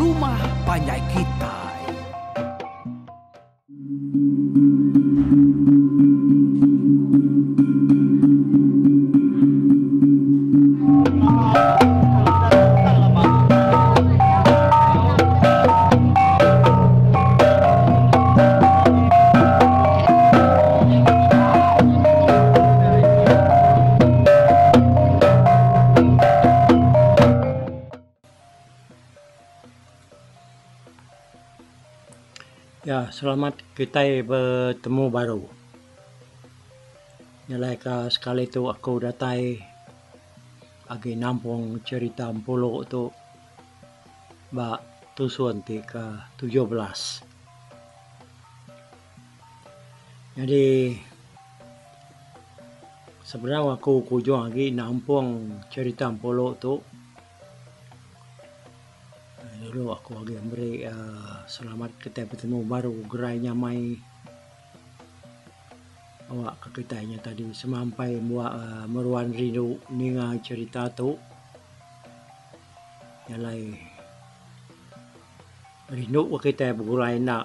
rumah panjai kitai. Ya selamat kitai betemu baru. Nyelai ka sekali tu aku datai agi nampung cherita Empulu tu ba tusun ti ke 17. Nyadi sebedau aku kujung agi nampung cherita Empulu tu Dulu aku agi meri uhh selamat kitai betemu baru gerai nyamai awak ka kitai nya tadi semampai bua uhh meruan rindu ninga cherita tu. Jalai rindu kitai begulai enda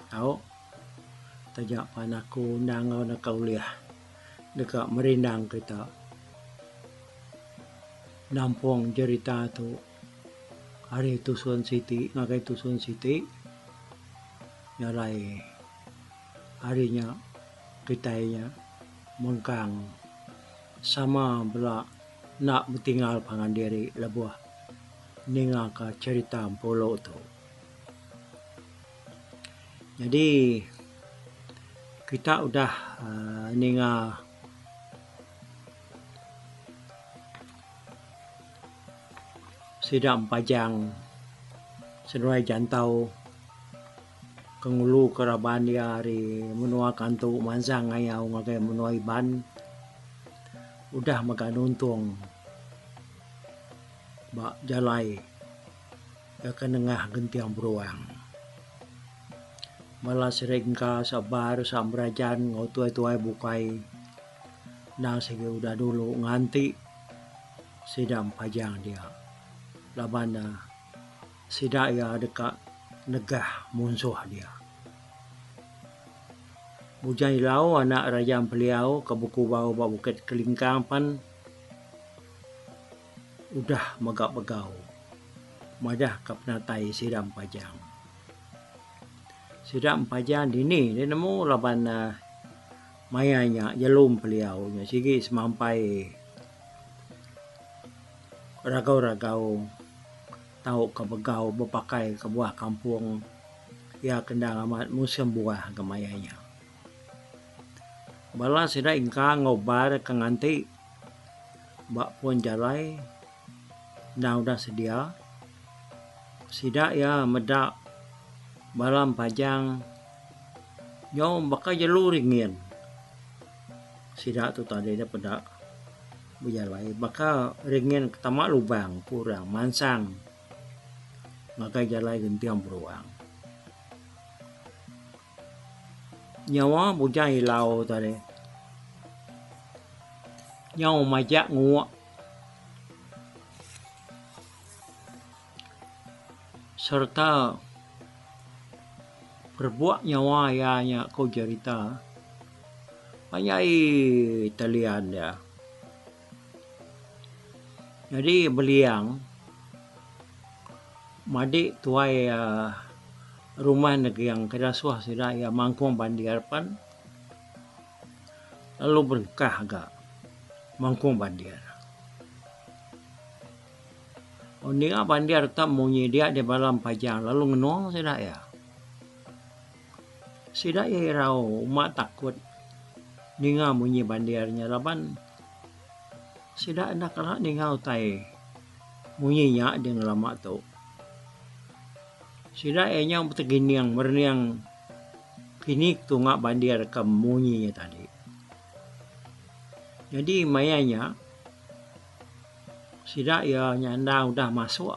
tau taja pan aku enda enggau naka ulih deka merindang kita. Nampung jerita tu ari tusun siti ngagai tusun siti jalai ari nya kitai nya mengkang sama bela enda betinggal pangan diri lebuh ninga ka cherita Empulu tu. Nyadi kita udah uhh ninga. Sida Empajang seduai Jantau ke ngulu ke raban iya ari menua Kantu mansang ngayau ngagai menua Iban udah mega nuntung ba jalai iya ke nengah Genting Beruang. Bala Seringka, Sabar, Sambrajan enggau tuai-tuai bukai. Endang sigi udah dulu nganti sida Empajang dia laban ne sida iya deka negah munsuh dia. Bujang Ilau anak Raja Empeliau ke bekubau ba Bukit Kelingkang pan udah mega begau madah ka penatai sida Empajang. Sida Empajang dini deh nemu laban ne Maya nya jelu empeliau nya sigi semampai ragau-ragau tauka begau bepakai ke buah kampung iya ke endang amat musim buah ga maya nya. Bala sida ingka enggau bar ke nganti ba pun jalai endang udah sedia sida iya meda bala empajang. Nyau baka jelu ringin sida tu tadi da peda bejalai baka ringin ke tama lubang ku orang mansang ngagai jalai genting beruang. Nyawa bujang ilau tadi nyau majak nguk sereta. Perebuk nyawa iya nya ku jerita panjai talian iya. Nyadi beliang madik tuai uhh rumah neging ke dasuh sida iya mangkung bandir pan lalu berengkah ga mangkung bandir. Ninga bandir te munyi dia di balam pajang lalu ngenung sida iya. Sida iya irau uma takut ninga munyi bandir nya laban sida enda kala ninga utai munyi nya di ngelama tu. Sida iya nyau betegining merening kini tunga bandir ke munyi nya tadi. Nyadi maya nya. Sida iya nya endang udah masuk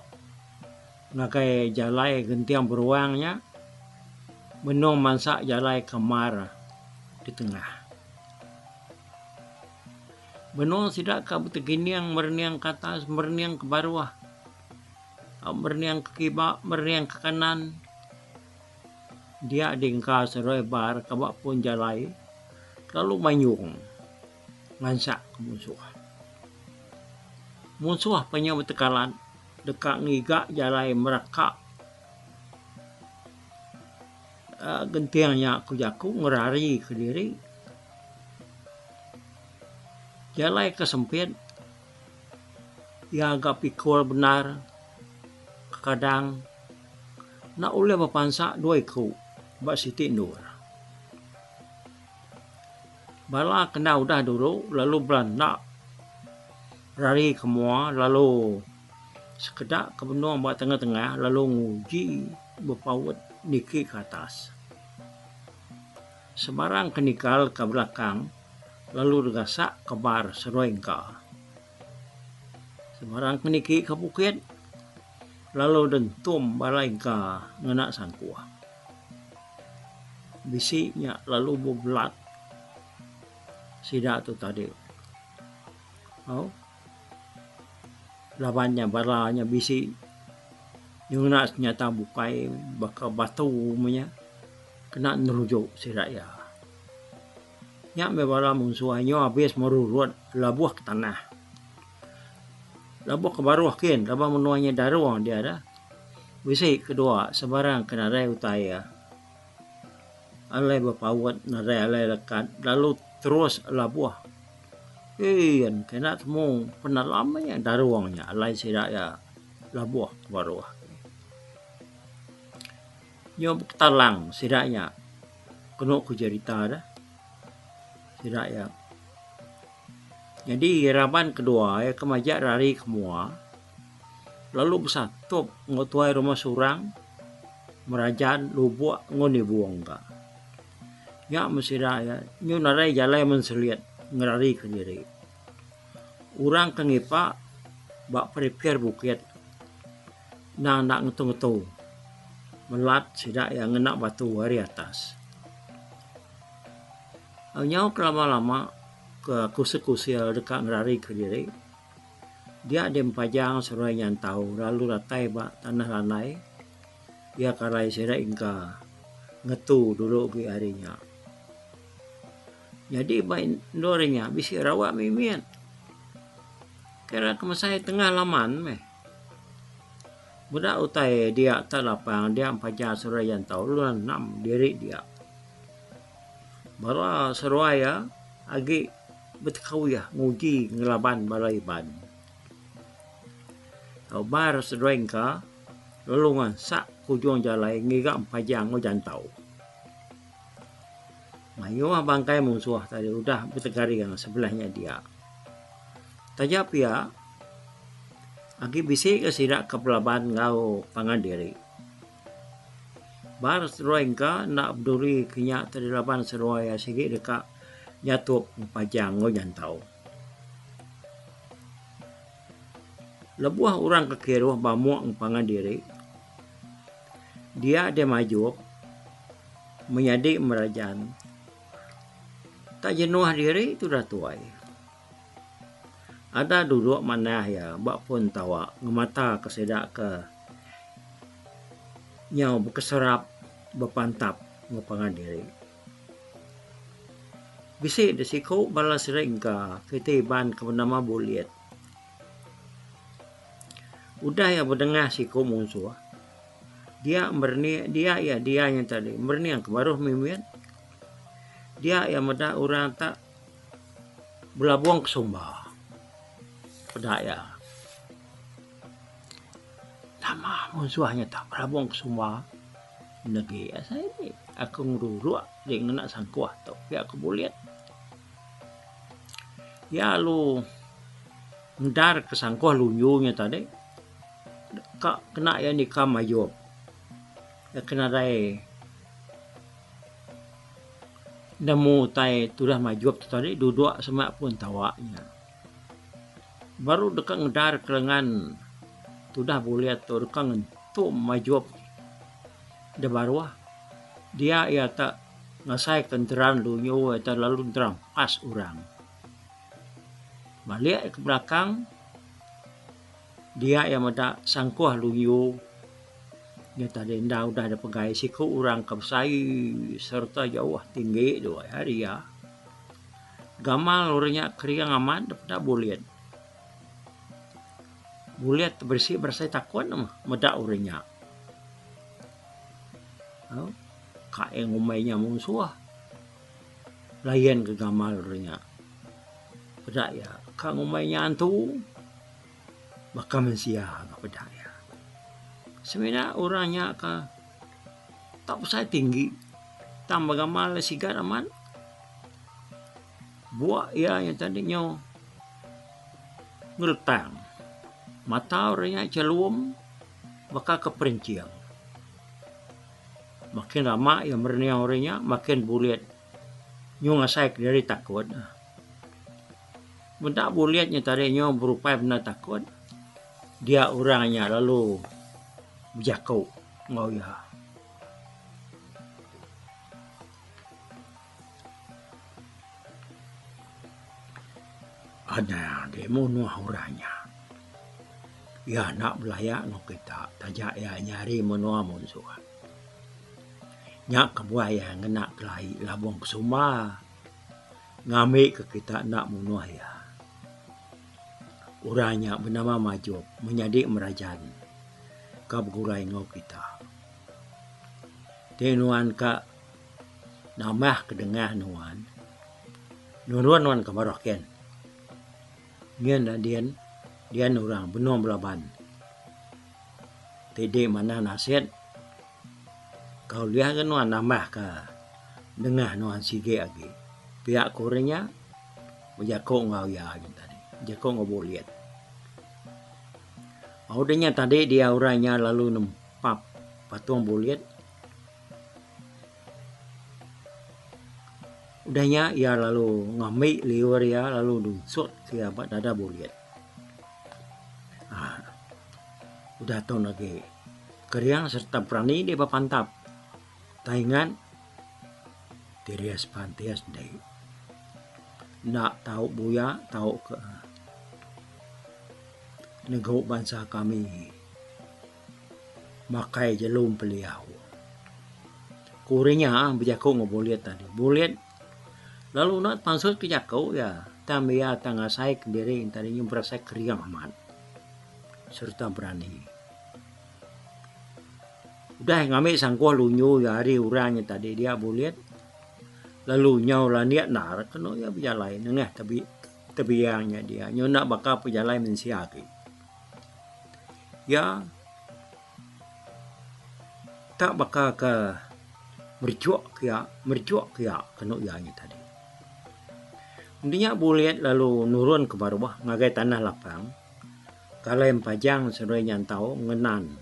ngagai jalai Genting Beruang nya benung mansa jalai ke mar di tengah. Benung sida ke betegining merening ke atas merening ke baruh. Merening ke kiba, merening ke kanan. Dia dingka seruai bar ke ba pun jalai lalu mayung ngansak ke munsuh. Munsuh penyau betekalat deka ngiga jalai meraka uhh genting nya ku jaku ngerari kediri. Jalai ke sempit iya ga pikul bendar kekadang enda ulih bepansa dua iku ba siti endur. Bala ke enda udah dulu lalu belanda rari ke mua lalu sekeda ke benung ba tengah-tengah lalu nguji bepaut niki ke atas. Sebarang ke nikal ke belakang lalu digasak ke bar seruai engka. Sebarang ke niki ke bukit lalu dentum bala engka ngena sangkuh. Bisi nya lalu bebelat sida tu tadi. Au laban nya bala nya bisi ngena senyata bukai baka batu meh nya kena neruju sida iya. Nya meh bala munsuh nyau abis merurut labuh ke tanah. Labuh ke baruh kin laban menua nya darung dia dah. Bisi kedua sebarang ke nadai utai iya. Alai bepaut nadai alai lekat lalu terus labuh. Kin kena temu penalam nya darung nya alai sida iya labuh ke baruh. Nyau betalang sida nya kenu ku jerita deh sida iya. Nyadi raban kedua iya ke majak rari ke mua lalu besatup enggau tuai rumah surang merajan lubok enggau nibong ka. Nya meh sida iya nyu nadai jalai menselit ngerari kediri. Orang ke ngipa ba peripir bukit endang enda ngetu-ngetu melat sida iya ngena batu ari atas. Nyau ke lama-lama ke kusil-kusil deka ngerarika diri dia deh empajang seruai nyantau lalu datai ba tanah landai iya ke alai sida ingka ngetu dulu agi ari nya. Nyadi ba endur inya bisi rawak mimit. Kira ke mesai tengah laman meh. Meda utai dia tak lapang dia empajar seruai jantau lalu nanam diri dia. Bala seruai iya agi betekawih nguji ngelaban bala Iban. Tau bar seduai engka lalu ngansak ke ujung jalai ngiga empajar enggau jantau. Mayuh bangkai munsuh tadi udah betegaring sebelah nya dia. Taja pia, agi bisi ga sida ke belaban enggau pangan diri. Bar seduai engka enda beduri ke nya tadi laban seduai iya sigi deka nyatup pajang enggau nyantau. Lebuh orang ke kiruh bamuk enggau pangan diri, dia deh majuk. Menyadi merajan tak jenuh diri tudah tuai. Ada duduk manah iya ba pun tawa ngemata ke sida ke nyau bekeserap bepantap enggau pangan diri. Bisi deh siku bala sida engka kitai Iban ke benama Bulit. Udah iya bedengah siku munsuh. Dia merening dia iya dia nya tadi merening ke baruh mimit dia iya meda orang tak belabung ke sumba peda iya. Nama munsuh nya tak belabung ke sumba negi asai ti aku ngeruruk ti ngena sangkuh tu pia ku bulit. Iya lalu ngedar ke sangkuh lunju nya tadi. Ka kena iya nikam ayup iya ke nadai nemu utai tudah majup tu tadi duduk sema pun tawa nya. Baru deka ngedar ke lengan tudah bulit tu deka ngentum majup da baruh dia iya te ngasai ke enteran lunyu iya te lalu nerampas orang. Balik ke belakang. Dia iya meda sangkuh luyu nya tadi enda udah dipegai siku orang ke besai sereta jauh tinggi dua ari iya. Gamal orang nya kering amat dep peda bulit. Bulit berisi berasai takut meda orang nya. Ka iya ngumbai nya munsuh. Lain ke gamal orang nya. Peda iya ka ngumbai nya antu baka mensia ga peda iya. Semina orang nya ka tau besai tinggi tang begamal iya sigat amat. Buk iya nya tadi nyu ngeletang. Mata orang nya chelum baka ke perenching. Makin lama iya merening orang nya makin bulit nyu ngasai kediri takut. Meda bulit nya tadi nyu berupai bendar takut dia orang nya lalu bejaku enggau iya. Anang deh munuh orang nya. Iya enda belaya enggau kita taja iya nyari menua munsuh. Nya kebuah iya ngena kelai labung kesumba ngambika kita enda munuh iya. Orang nya benama Majup menyadi Merajan ka begulai enggau kita. Ti nuan ka nambah ke dengah nuan, nurun nuan ke baruh kin. Nyin enda din, dian orang benung belaban. Ti di manah nasit, kau ulih ga nuan nambah ka dengah nuan sigi agi. Pia ku orang nya bejaku enggau iya nya tadi, bejaku enggau bulit. Udah nya tadi dia orang nya lalu nempap patung bulit. Udah nya iya lalu ngambi liur iya lalu nunsut ke iya ba dada bulit. Aaa udah tau ne agi kering sereta berani deh bepantap. Tai ingat tiris pantis ende enda tau buya tau ke negu bansa kami. Makai jelu empeliau. Ku orang nya bejaku enggau Bulit tadi. Bulit lalu enda pansut ke jaku iya tang iya tang ngasai kediri tadi nya berasai kering amat sereta berani. Udah ngambi sangkuh lunyu iya ari orang nya tadi dia Bulit lalu nyau landik endar kenu iya bejalai nengah tebi tebiang nya dia nyau enda baka pejalai mensia agi. Iya tak baka ke merejuk ke iya merejuk ke iya kenu iya nya tadi. Undi nya bulit lalu nurun ke baruh ngagai tanah lapang kalai empajang seduai nyantau ngenan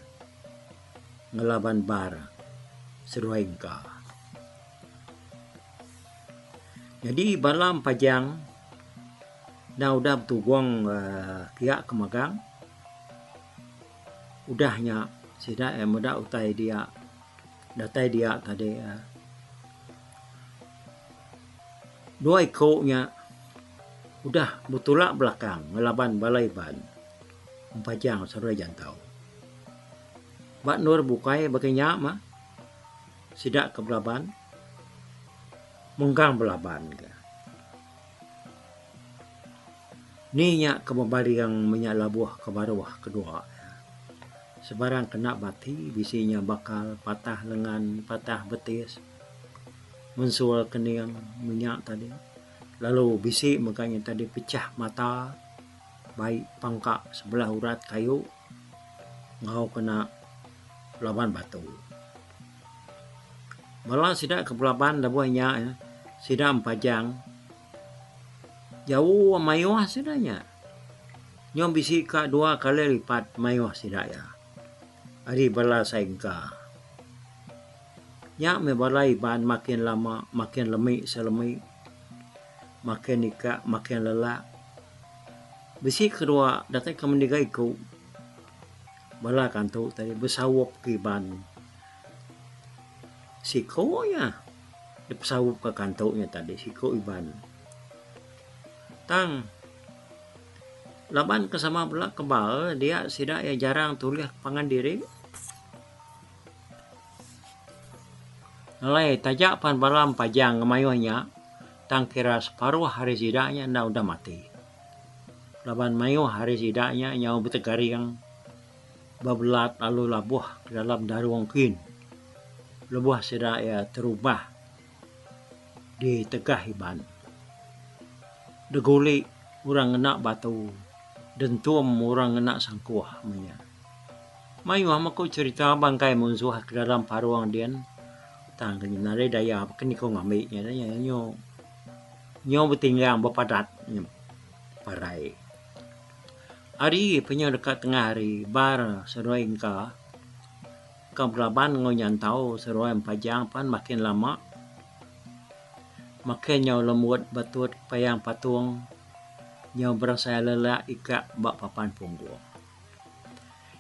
ngelaban bar seduai engka. Nyadi bala empajang enda udah betugong uhh kiya ke magang udah nya sida iya meda utai dia datai dia tadi uhh dua iku nya udah betulak belakang ngelaban bala Iban empajang seduai jantau. Ba endur bukai baka nya mah sida ke belaban mengkang belaban ka. Ni nya ke bebaring menya labuh ke baruh kedua iya. Sebarang kena bati bisi nya bakal patah lengan patah betis mensul kening menya tadi lalu bisi mega nya tadi pecah mata bai pangka sebelah urat kayu enggau kena laban batu. Bala sida ke belaban lebuh nya sida empajang jauh mayuh sida nya. Nyau bisi ka dua kali lipat mayuh sida iya ari bala Saingka. Nya meh bala Iban makin lama makin lemi selemi makin ika makin lelak. Bisi kedua datai ke meniga iku bala kantu tadi besaup ke Iban. Siku iya dipesaup ka kantu nya tadi siku Iban. Tang. Laban ke sama bela kebal dia sida iya jarang tulih pangan diri. Alai taja pan bala empajang ngemayuh nya tang kira separuh ari sida nya enda udah mati. Laban mayuh ari sida nya nyau betegaring bebelat lalu labuh ke dalam darung kin lebuh sida iya terubah ditegah Iban. Deguli orang ngena batu, dentum orang ngena sangkuh meh nya. Mayuh meh ku cherita bangkai munsuh ke dalam parung din tang ke nadai daya baka ni ku ngambi nya nyu nyu betinggang bepadat nya parai. Ari penyu deka tengah hari bar seduai engka ka belaban enggau nyantau seduai empajang pan makin lama. Makin nyau lembut batut payang patung nyau berasai lelak ikak ba papan punggung.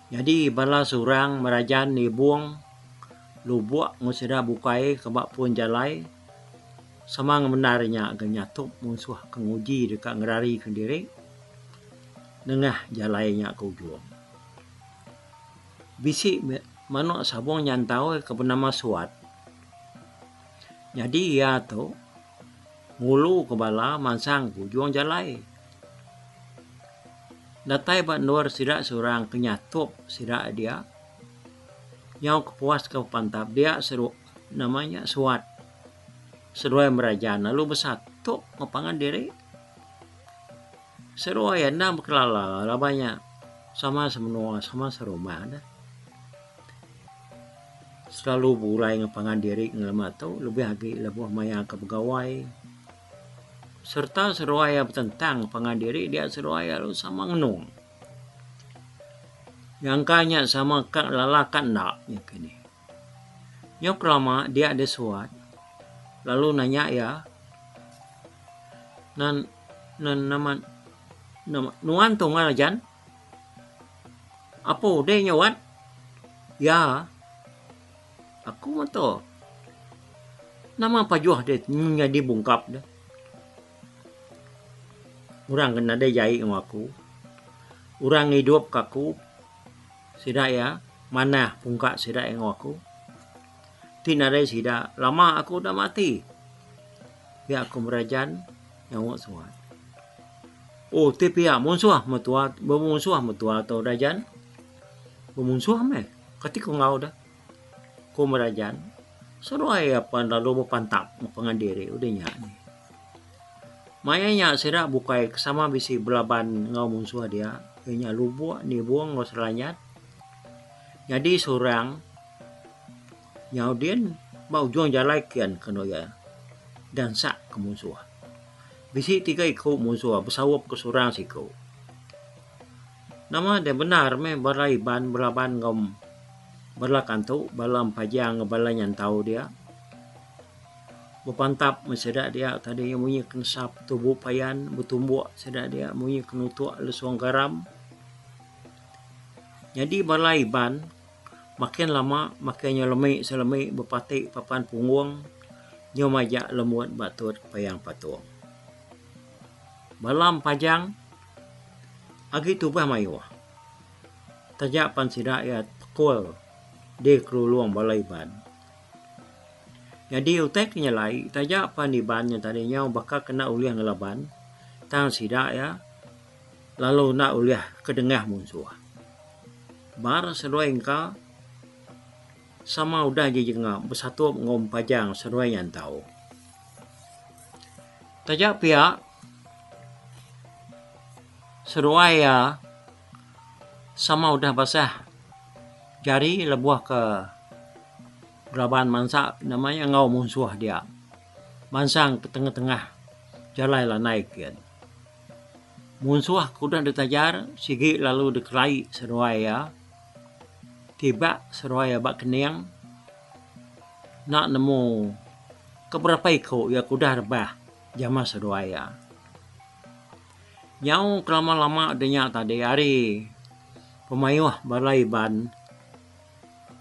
Nyadi bala surang merajan nibung lubok enggau sida bukai ke ba pun jalai sama ngemendar nya ga nyatup munsuh ke nguji deka ngerarika diri nengah jalai nya ke ujung. Bisi manok sabung nyantau ke benama Suat. Nyadi iya tu ngulu ke bala mansang ke ujung jalai. Datai ba endur sida seorang ke nyatup sida dia nyau kepuas ke pantap dia seru nama nya suat seduai merajan lalu besatup enggau pangan diri. Seduai enda bekelala laban nya sama semenua sama serumah deh. Selalu begulai enggau pangan diri ngelama tu lebih agi lebuh maya ke begawai sereta seduai iya betentang pangan diri dia seduai iya lalu sama ngenung. Nyangka nya sama ka lala ka enda nya kini. Nyau kelama dia deh suat lalu nanya iya nan nan nama nama nuan tu ngal ajan. Apo deh nya wat? Ya. Aku meto. Nama pajuh deh nyadi bungkap deh. Orang ke nadai jai enggau aku. Orang ngidup ke aku sida iya manah pungka sida iya enggau aku. Ti nadai sida lama aku udah mati. Pia ku Merajan nyaut suat. Oh ti pia munsuh metua bemunsuh metua tu Rajan. Bemunsuh meh kati ku enggau deh. Ku Merajan seduai iya pan lalu bepantap pangan diri udah nya. Maya nya sida bukai ke sama bisi belaban enggau munsuh dia iya nya Lubok, Nibong enggau Selanyat. Nyadi seorang nyau din ba ujung jalai kin kenu iya dansak ke munsuh. Bisi tiga iku munsuh besaup ke seorang siku. Nama deh bendar meh bala Iban belaban enggau bala kantu bala empajang enggau bala nyantau dia. Bepantap meh sida dia tadi munyi ke nesap tubu payan betumbuk sida dia munyi ke nutuk lesung garam. Nyadi bala Iban makin lama makin nyau lemi selemi bepati papan punggung nyau majak lembut ba tut payang patung. Bala empajang agi tubah mayuh taja pan sida iya pekul dikelulung bala Iban. Nyadi utai ke nyelai taja pan Iban nya tadi nyau baka kena ulih ngelaban tang sida iya lalu enda ulih kedengah munsuh. Bar seduai engka sama udah jejenga besatup enggau empajang seduai nyantau. Taja pia seduai iya sama udah basah jari lebuh ke belaban mansa nama iya enggau munsuh dia mansang ke tengah-tengah jalai lanai kin. Munsuh ke udah ditajar sigi lalu dikelai seduai iya tibak seduai iya ba kening enda nemu ke berapa iku iya ke udah rebah jamah seduai iya. Nyau kelama-lama de nya tadi ari pemayuh bala Iban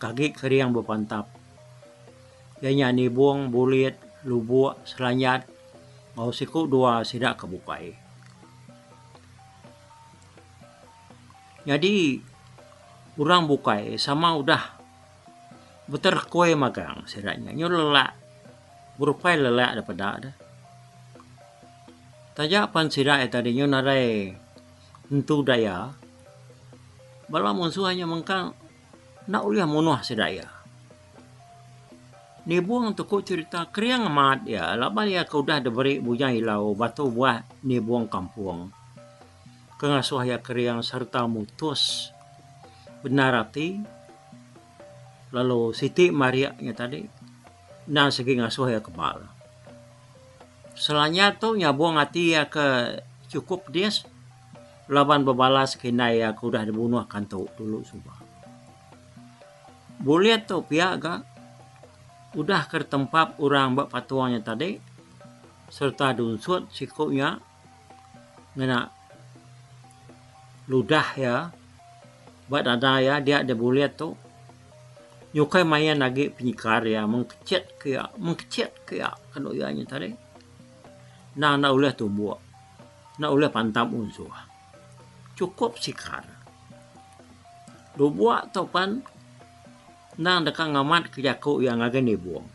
ke agi kering bepantap iya nya Nibong, Bulit, Lubok, Selanyat enggau siku dua sida ke bukai. Nyadi orang bukai sama udah beterekui magang sida nya. Nyu lelak berupai lelak da peda deh. Taja pan sida iya tadi nyu nadai tentu daya bala munsuh nya mengkang enda ulih munuh sida iya. Nibung tu ku cherita kering amat iya laban iya ke udah diberi Bujang Ilau batu buah nibung kampung ke ngasuh iya kering sereta mutus bendar ati lalu siti marik nya tadi endang sigi ngasuh iya kebal. Selanya tu nyabung ati iya ke chukup pedis laban bebalas ke indai iya ke udah dibunuh kantu dulu suba. Bulit tu pia ga udah ke ditempap orang ba patung nya tadi sereta diunsut siku nya ngena ludah iya ba dada iya dia deh bulit tu nyukai main agi penyikar iya mengkechit ke iya mengkechit ke iya kenu iya nya tadi endang enda ulih tumbuk enda ulih pantap munsuh. Chukup sikar. Lubok tu pan endang deka ngamatka jaku iya ngagai Nibong.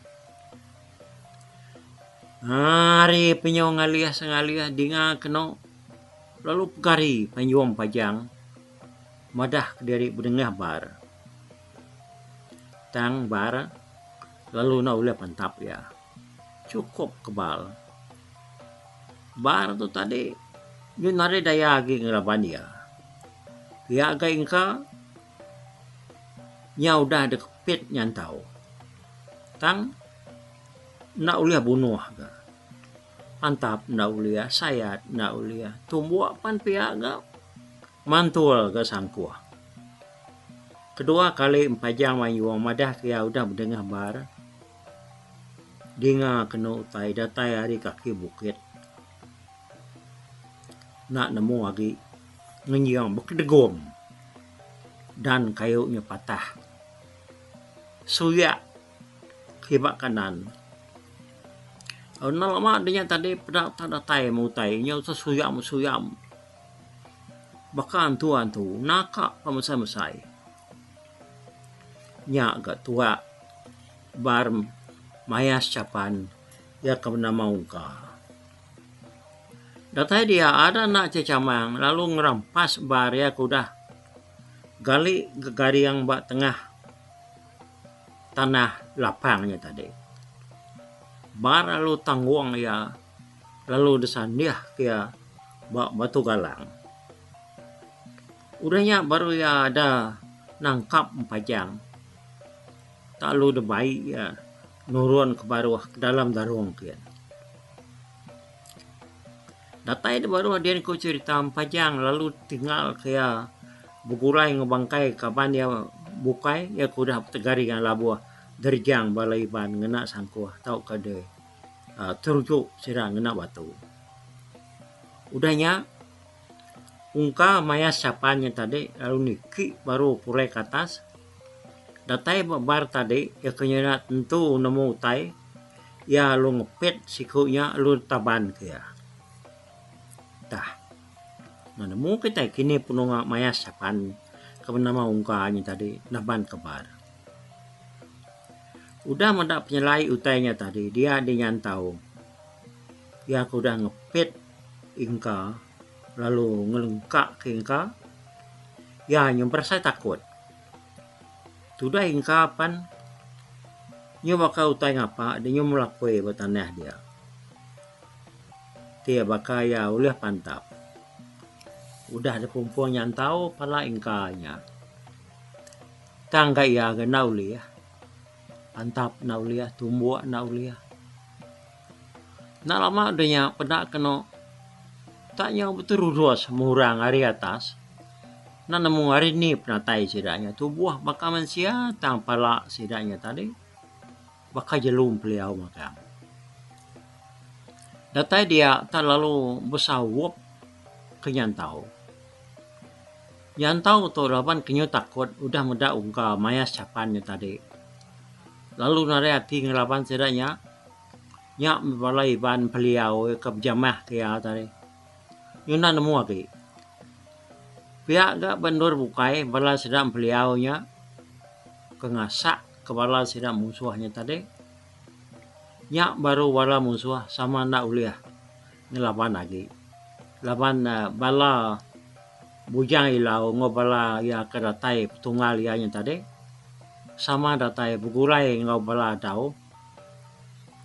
Ari penyu ngalih sengalih dinga kenu lalu pegari Panjung Pajang madah kediri bedengah bar. Tang bar lalu enda ulih pantap iya. Chukup kebal. Bar tu tadi nyun ari daya agi ngelaban iya. Pia ga engka nya udah dikepit nyantau. Tang enda ulih bunuh ga. Pantap enda ulih, sayat enda ulih, tumbuk pan pia ga mantul ga sangkuh. Kedua kali Empajang Mayung madah ke iya udah bedengah bar. Dinga kenu utai datai ari kaki bukit. Enda nemu agi ngenjing bekedegum dan kayu nya patah. Suyak kiba kanan. Enda lama deh nya tadi peda tak datai meh utai nyau sesuyam suyam baka antu antu naka pemesai mesai. Nya ga tuak bar mayas chapan iya ke benama Ungka. Datai dia ada anak chechamang lalu ngerampas bar iya ke udah gali gegaring ba tengah tanah lapang nya tadi. Bar lalu tanggung iya lalu disandih ke iya ba Batu Galang. Udah nya baru iya ada nangkap Empajang. Tak lalu dibai iya nurun ke baruh ke dalam darung kian. Datai da baruh din ku cherita Empajang lalu tinggal ke iya begulai enggau bangkai kaban iya bukai iya ke udah betegaring labuh derejang bala Iban ngena sangkuh tauka de uhh teruju sida ngena batu. Udah nya. Ungka maya sapan nya tadi lalu niki baru pulai ke atas. Datai ba bar tadi iya ke nyida tentu nemu utai iya lalu ngepit siku nya lalu taban ke iya. Tah ne nemu kitai kini penunga maya sapan ke benama ungka nya tadi naban ke bar. Udah meda penyelai utai nya tadi dia dinyantau iya ke udah ngepit Ingka lalu ngelengka ke Ingka iya nyau berasai takut. Tudah Ingka pan nyau baka utai ngapa deh nyau melakui ba tanah dia. Ti baka iya ulih pantap. Udah deh pumpung nyantau pala Ingka nya. Tang ga iya ga enda ulih. Pantap enda ulih, tumbuk enda ulih. Enda lama deh nya peda kenu tak nyau beterurus murang ari atas. Enda nemu ari ni penatai sida nya tubuh baka mensia tang pala sida nya tadi baka jelu empeliau magang. Datai dia tak lalu besaup ke nyantau. Nyantau tu laban ke nyu takut udah meda ungka mayas chapan nya tadi. Lalu nadai ati ngelaban sida nya. Nya meh bala Iban Peliau ke bejamah ke iya tadi. Nyunan nemu agi. Pia ga ba endur bukai bala sida empeliau nya ke ngasak ke bala sida munsuh nya tadi. Nya baru bala munsuh sama enda ulih ngelaban agi laban bala Bujang Ilau enggau bala iya ke datai petunggal iya nya tadi sama datai begulai enggau bala adau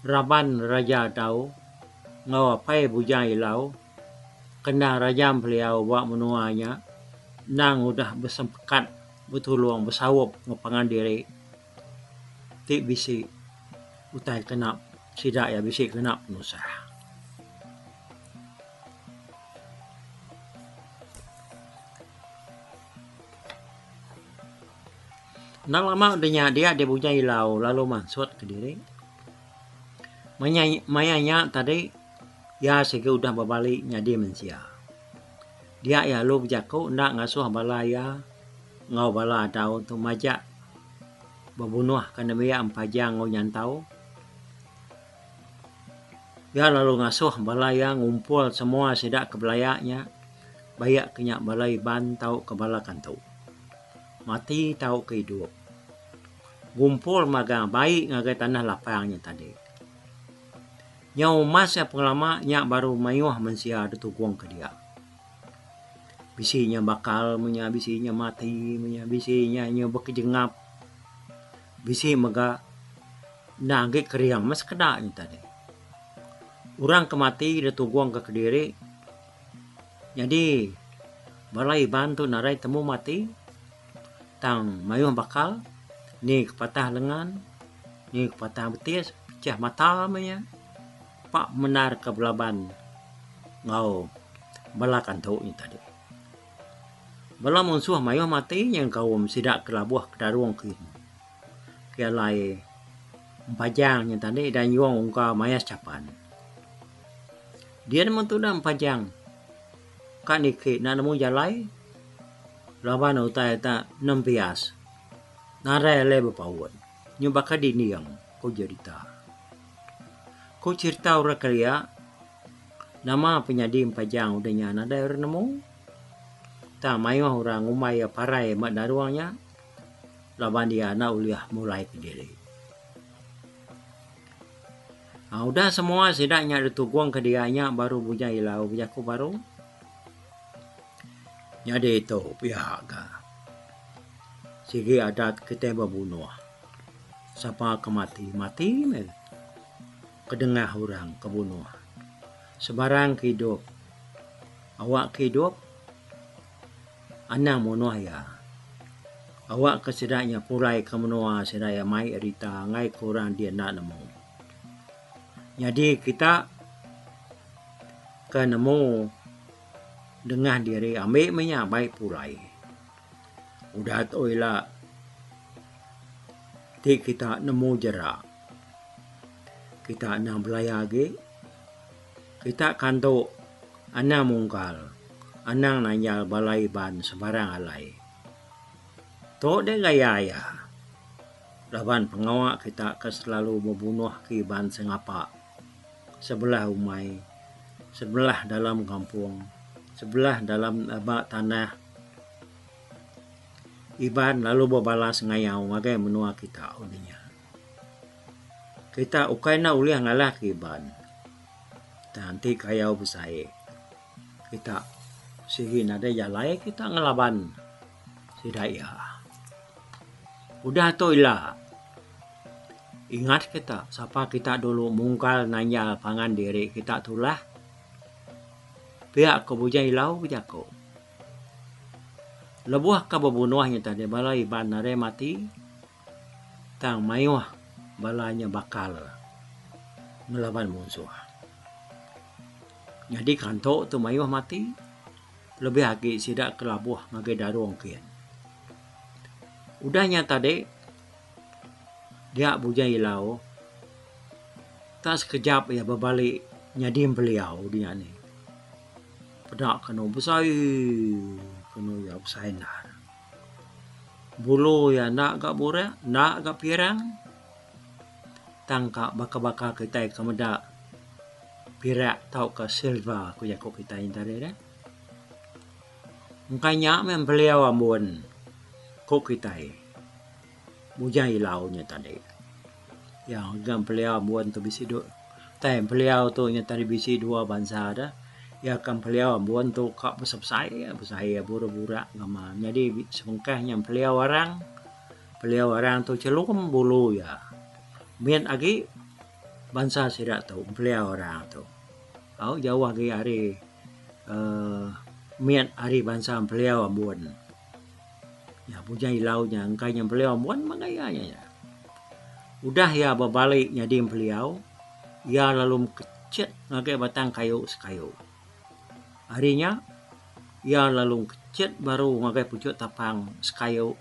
raban Raja Adau enggau Apai Bujang Ilau kena Raja Empeliau ba menua nya endang udah besempekat betulung besaup enggau pangan diri ti bisi utai kena sida iya bisi kena penusah. Enda lama udah nya dia deh Bujang Ilau lalu mansut kediri. Maya maya nya tadi iya sigi udah bebali nyadi mensia. Dia iya lalu bejaku enda ngasuh bala iya enggau bala adau tu majak bebunuh ka nembiak Empajang enggau Nyantau. Iya lalu ngasuh bala iya ngumpul semua sida ke belaya nya baik ke nya bala Iban tauka bala Kantu. Mati tauka idup. Gumpul magang bai ngagai tanah lapang nya tadi. Nyau umas iya pengelama nya baru mayuh mensia ditugungka dia. Bisi nya bakal menya, bisi nya mati menya, bisi nya nyau bekejengap. Bisi mega enda agi kering meh sekeda nya tadi. Orang ke mati ditugungka kediri nyadi bala Iban tu nadai temu mati tang mayuh bakal ni ke patah lengan, ni ke patah betis, pecah mata meh iya. Pak bendar ke belaban enggau bala kantu nya tadi. Bala munsuh mayuh mati nyengkaum sida ke labuh ke darung kin. Ke alai Empajang nya tadi danjung ungka mayas chapan. Dia nemu tudah Empajang ka niki enda nemu jalai laban utai ta nempias nadai alai bepaut. Nyu baka dinding, ku jerita. Ku cherita orang kelia, nama penyadi Empajang udah nya nadai orang nemu. Tang mayuh orang ngumbai iya parai ba darung nya laban iya enda ulih mulai kediri. Aaa udah semua sida nya ditugungka dia nya baru Bujang Ilau bejaku baru. Nyadi tu pia ga sigi adat kitai bebunuh. Sapa ke mati, mati meh kedengah orang ke bunuh. Sebarang ke idup awak ke idup anang munuh iya. Awak ke sida nya pulai ke menua sida iya mai rita enggai ke orang dia enda nemu. Nyadi kita ke nemu dengah diri ambi meh nya bai pulai. Udah tu ila ti kita nemu jera. Kita anang belaya agi. Kita kantu anang mungkal, anang nanjal bala Iban sebarang alai. Tu deh gaya iya laban pengawa kita ke selalu bebunuh ke Iban sengapa sebelah umai, sebelah dalam kampung, sebelah dalam aba tanah. Iban lalu bebalas ngayau ngagai menua kita udah nya. Kita ukai enda ulih ngalahka Iban. Tang enti kayau besai kita sigi nadai jalai kita ngelaban sida iya. Udah tu ila ingat kita sapa kita dulu mungkal nanjal pangan diri kita tulah pia ko Bujang Ilau bejaku. Lebuh ka bebunuh nya tadi bala Iban nadai mati tang mayuh bala nya bakal ngelaban munsuh. Nyadi kanto tu mayuh mati lebih agi sida ke labuh ngagai darung kin. Udah nya tadi dia Bujang Ilau tak sekejap iya bebali nyadi beliau dinya nih. Peda kenu besai kenu iya besai endar. Bulu iya enda ga burak enda ga pirang tang ka baka-baka kitai ke meda pirak tauka silver ku jaku kitai nya tadi deh. Engka nya meh empeliau ambun ku kitai Bujang Ilau nya tadi. Iya ga empeliau ambun tu bisi du tai empeliau tu nya tadi bisi dua bansa deh. Iya ka empeliau ambun tu ka besai besai burak-burak nama nyadi sebengkah nya empeliau arang. Empeliau arang tu chelum bulu iya. Mit agi bansa sida tu empeliau arang tu. Au jauh agi ari uhh mit ari bansa empeliau ambun. Nya Bujang Ilau nya engka nya empeliau ambun meh gaya iya nya. Udah iya bebali nyadi empeliau iya lalu mekechit ngagai batang kayu sekayu. Ari nya iya lalu mekechit baru ngagai puchuk tapang sekayu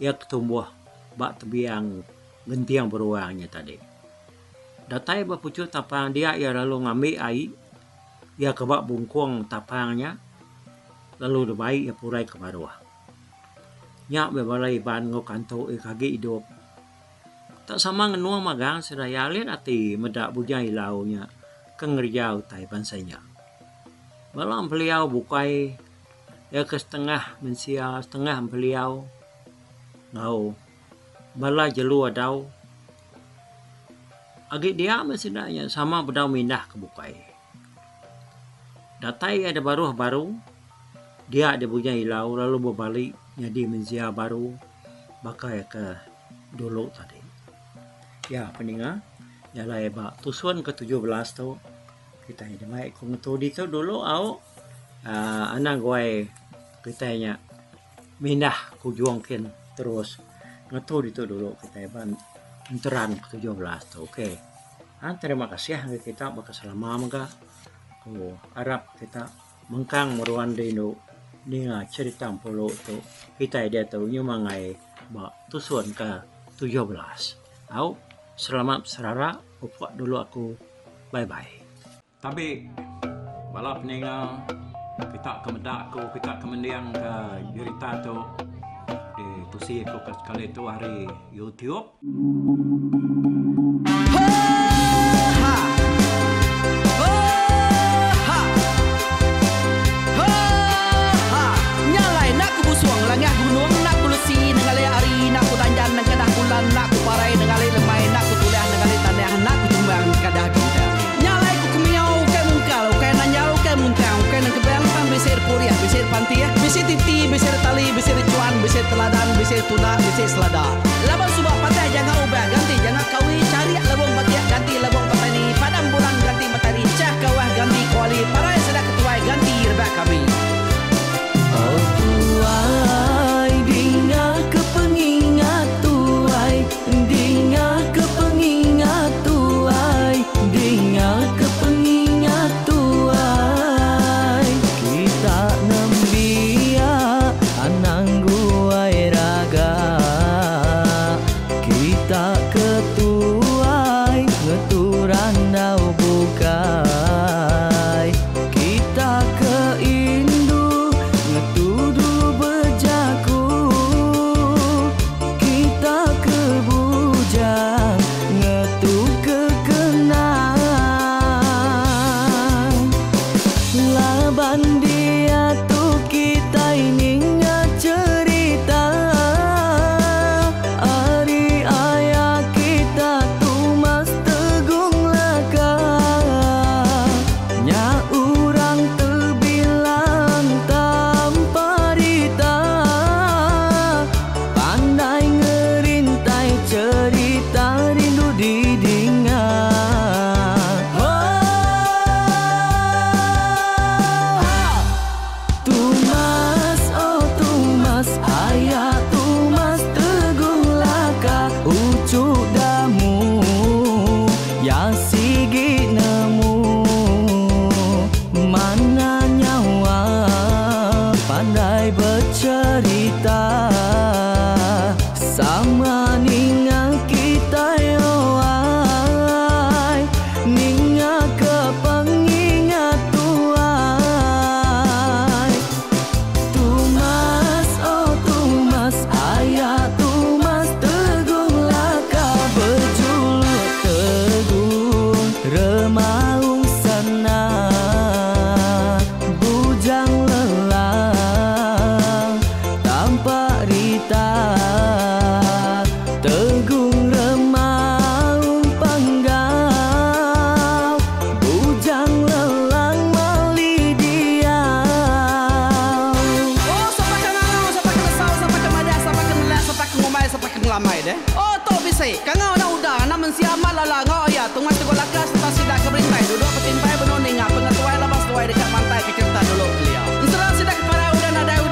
iya ke tumbuh ba tebiang genting beruang nya tadi. Datai ba puchuk tapang dia iya lalu ngambi ai iya ke ba bungkung tapang nya lalu dibai iya pulai ke baruh. Nya meh bala Iban enggau Kantu iya ke agi idup. Tak sama ngenung magang sida iya alit ati meda Bujang Ilau nya ke ngereja utai bansa nya. Bala empeliau bukai iya ke setengah mensia setengah empeliau enggau bala jelu adau agi dia meh sida nya sama bedau mindah ke bukai. Datai iya da baruh baru dia da Bujang Ilau lalu bebali nyadi mensia baru baka iya ke dulu tadi. Iya peninga jalai ba tusun ke 17 tu kitai dema ku ngetu ditu dulu au uhh anang guai kitai nya mindah ke ujung kin terus ngetu ditu dulu kitai ba enteran ke 17 tu okay. Ha terima kasih ngagai kita baka selama mega ku arap kita mengkang meruan rindu ninga cherita empulu tu kitai diatu nyemangai ba tusun ke 17. Au selamat beserara upok dulu aku bye bye. Tabi bala peninga kita ke meda aku kita ke mending ke jerita tu ditusi aku ke sekali tu ari YouTube. Oh tuai dinga ke pengingat tuai Dinga ke pengingat tuai Dinga ke pengingat tuai Kita nembiak anang guai raga Kita ke tuai ngetu. kita Tegung Remaung Panggau Bujang Lelang Mali Diau. Oh, sapa ke ngangau, sapa ke nesau, sapa ke madah, sapa ke nelak, sapa ke ngumbai, sapa ke ngelamai deh. Oh, tu bisi. Kangau anak uda, anak mensia amat lala enggau aya tunga tegul laka sereta sida ke berintai duduk betimpai benung ninga pengetuai laban seduai deka mantai ke cherita dulu kelia. Ensera sida ke parai udah nadai.